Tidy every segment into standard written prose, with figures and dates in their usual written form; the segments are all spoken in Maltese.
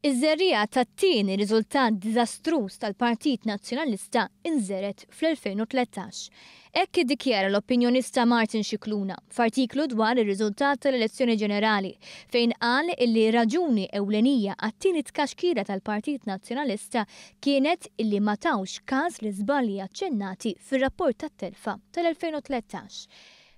Iż-żerriegħa tat-tieni riżultat diżastruż tal-Partit Nazzjonalista nżergħet fl-2013. Hekk iddikjara l-opinjonista Martin Scicluna f'artiklu dwar ir-riżultat tal-elezzjoni ġenerali fejn qal illi raġuni ewlenija għat-tieni tkaxkira tal-Partit Nazzjonalista kienet illi ma tawx każ l-iżbalji aċċennati fir-rapport tat-telfa tal-2013.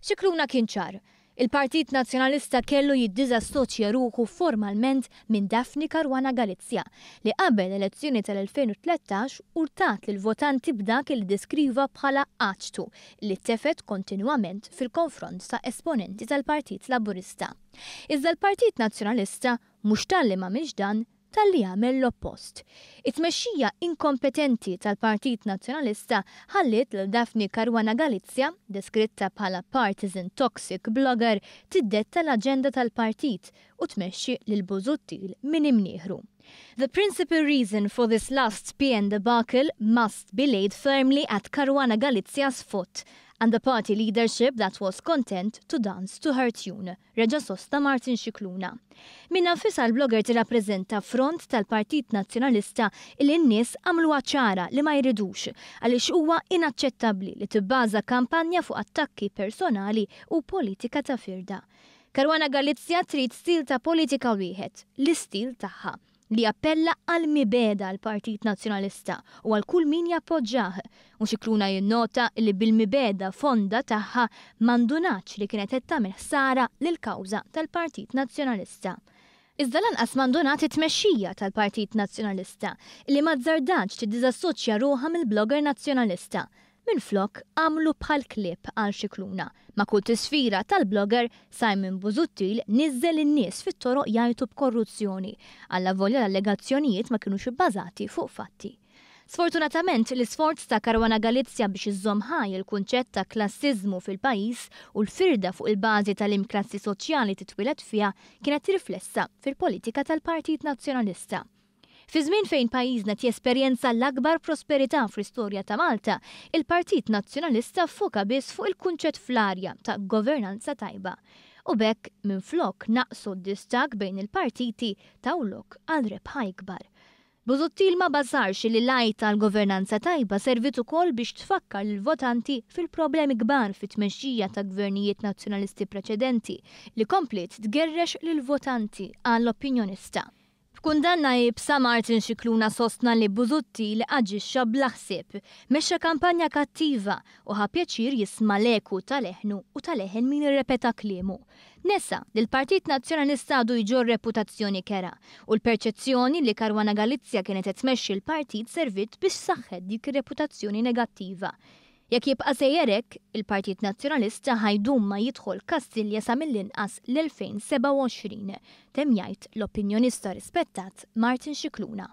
Scicluna kien ċar. Il-Partit Nazzjonalista kellu jiddiżassoċja ruħu formalment minn Daphne Caruana Galizia, li qabel l-elezzjoni tal-2013 urtat lill-votanti b'dak li ddeskriva bħala għaġtu li tefgħet kontinwament fil-konfront ta' esponenti tal-Partit Laburista. Iżda l-Partit Nazzjonalista mhux talli m'għamilx dan, talli għamel l-oppost. It-tmexxija inkompetenti tal-Partit Nazzjonalista ħalliet lil Daphne Caruana Galizia, deskritta bħala partisan toxic blogger, tiddetta l-aġenda tal-partit u tmexxi lil Busuttil minn imnieħru. The principal reason for this last PN debacle must be laid firmly at Caruana Galizia's foot and the party leadership that was content to dance to her tune, reġa' sostna Martin Scicluna. Minnha nfisha l-blogger tirrappreżenta front tal-Partit Nazzjonalista li n-nies għamluha ċara li ma jridux għaliex huwa inaċċettabbli li tibbaża kampanja fuq attakki personali u politika ta' firda. Caruana Galizia trid stil ta' politika wieħed, l-istil tagħha, li jappella għall-mibegħda għall-Partit Nazzjonalista u għal kull min jappoġġah, u Scicluna jinnota li bil-mibegħda fonda tagħha ma ndunatx li kienet qed tagħmel ħsara lill-kawża tal-Partit Nazzjonalista. Iżda lanqas ma ndunat it-tmexxija tal-Partit Nazzjonalista li ma azzardatx tiddiżassoċja ruħha mill-blogger Nazzjonalista. Minflok għamlu bħal klieb għal Scicluna. Ma' kull tisfira tal-blogger, Simon Busuttil niżżel in-nies fit-toroq jgħajtu b'korruzzjoni, allavolja l-allegazzjonijiet ma kinux ibbażati fuq fatti. Sfortunatament, l-isforz ta' Caruana Galizia biex iżżomm ħaj il-kunċett ta' klassiżmu fil-pajjiż u l-firda fuq il-bażi tal-im klassi soċjali titwieled fiha kienet riflessa fil-politika tal-Partit Nazzjonalista. Fi żmien fejn pajjiżna qed jesperjenza l-akbar prosperità fl-istorja ta' Malta, il-Partit Nazzjonalista ffoka biss fuq il-kunċett fl-arja ta' governanza tajba. U b'hekk, minflok naqsu d-distakk bejn il-partiti, taw lok għal rebħa ikbar. Busuttil ma basarx li l-għajta għal governanza tajba serviet ukoll biex tfakkar lill-votanti fil-problemi kbar fit-tmexxija ta' gvernijiet nazzjonalisti preċedenti li kompliet tgerrex lill-votanti, qal l-opinjonista. B'kundanna iebsa, Martin Scicluna sostna li Busuttil aġixxa bla ħsieb, mexxa kampanja kattiva u ħa pjaċir jisma' l-eku ta' leħnu u ta' leħen min irrepeta kliemu. Nesa li l-Partit Nazzjonalista għadu jġorr reputazzjoni kerha u l-perċezzjoni li Caruana Galizia kienet qed tmexxi l-partit serviet biex saħħet dik ir-reputazzjoni negattiva. Jekk jibqa' sejjer hekk, il-Partit Nazzjonalista ħa jdum ma jidħol Kastilja sa mill-inqas l-2027, temm jgħid l-opinjonista rispettat Martin Scicluna.